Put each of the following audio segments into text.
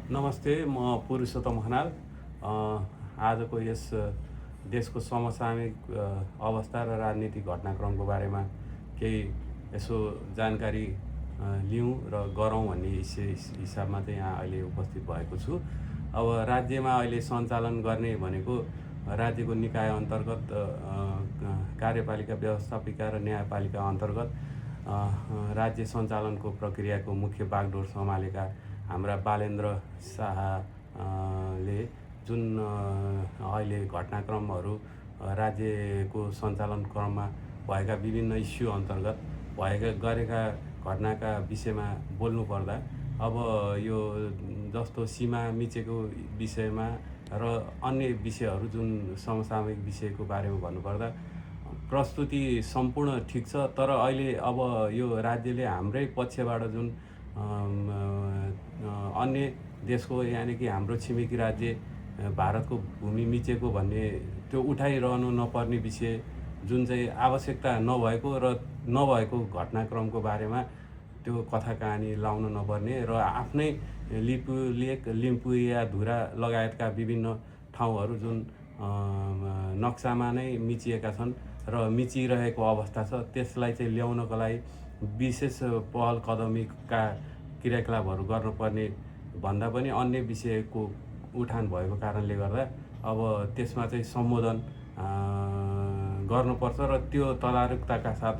नमस्ते, म पुरुषोत्तम खनाल। आजको यस देशको समसामयिक अवस्था र राजनीतिक घटनाक्रमको बारेमा केही यसो जानकारी लिउँ र गरौँ भन्ने हिसाबमा चाहिँ यहाँ अहिले उपस्थित भएको छु। अब राज्यमा अहिले सञ्चालन गर्ने भनेको राज्यको निकाय अन्तर्गत कार्यपालिका, व्यवस्थापिका र न्यायपालिका अन्तर्गत राज्य सञ्चालनको प्रक्रियाको मुख्य बागडोर सम्हालेका हाम्रा बालेन्द्र शाहले जुन अहिले घटनाक्रमहरू राज्यको सञ्चालन क्रममा भएका विभिन्न इस्यु अन्तर्गत गरेका घटनाका विषयमा बोल्नुपर्दा अब यो जस्तो सीमा मिचेको विषयमा र अन्य विषयहरू जुन समसामयिक विषयको बारेमा भन्नुपर्दा प्रस्तुति सम्पूर्ण ठिक छ, तर अहिले अब यो राज्यले हाम्रै पक्षबाट जुन अन्य देशको यानि कि हाम्रो छिमेकी राज्य भारतको भूमि मिचेको भन्ने त्यो उठाइरहनु नपर्ने विषय जुन चाहिँ आवश्यकता नभएको र नभएको घटनाक्रमको बारेमा त्यो कथा कहानी लाउन नपर्ने र आफ्नै लिपुलेक, लिम्पुयाधुरा लगायतका विभिन्न ठाउँहरू जुन नक्सामा नै मिचिएका छन् र मिचिरहेको अवस्था छ, त्यसलाई चाहिँ ल्याउनको लागि विशेष पहल कदमीका क्रियाकलापहरू गर्नुपर्ने भन्दा पनि अन्य विषयको उठान भएको कारणले गर्दा अब त्यसमा चाहिँ सम्बोधन गर्नुपर्छ र त्यो तदारुकताका साथ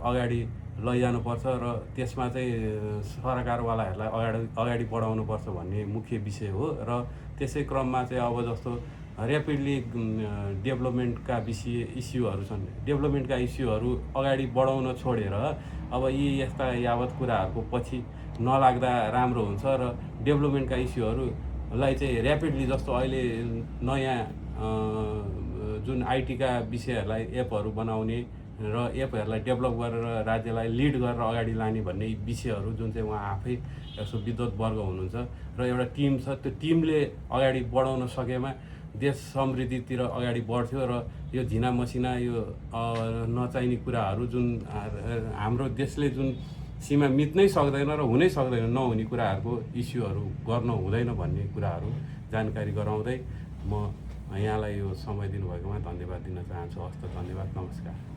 अगाडि लैजानुपर्छ र त्यसमा चाहिँ सरकारवालाहरूलाई अगाडि बढाउनुपर्छ भन्ने मुख्य विषय हो। र त्यसै क्रममा चाहिँ अब जस्तो ऱ्यापिडली डेभलपमेन्टका इस्युहरू छन्, डेभलपमेन्टका इस्युहरू अगाडि बढाउन छोडेर अब यी यस्ता यावत कुराहरूको पछि नलाग्दा राम्रो हुन्छ र डेभलपमेन्टका इस्युहरूलाई चाहिँ ऱ्यापिडली जस्तो अहिले नयाँ जुन आइटीका विषयहरूलाई एपहरू बनाउने र एपहरूलाई डेभलप गरेर राज्यलाई लिड गरेर अगाडि लाने भन्ने विषयहरू जुन चाहिँ उहाँ आफै यसो विद्वत वर्ग हुनुहुन्छ र एउटा टिम छ, त्यो टिमले अगाडि बढाउन सकेमा देश समृद्धितिर अगाडि बढ्थ्यो र यो झिना मसिना यो नचाहिने कुराहरू जुन हाम्रो देशले जुन सीमा मिच्नै सक्दैन र हुनै सक्दैन नहुने कुराहरूको इस्युहरू गर्न हुँदैन भन्ने कुराहरू जानकारी गराउँदै म यहाँलाई यो समय दिनुभएकोमा धन्यवाद दिन चाहन्छु। हस्त, धन्यवाद, नमस्कार।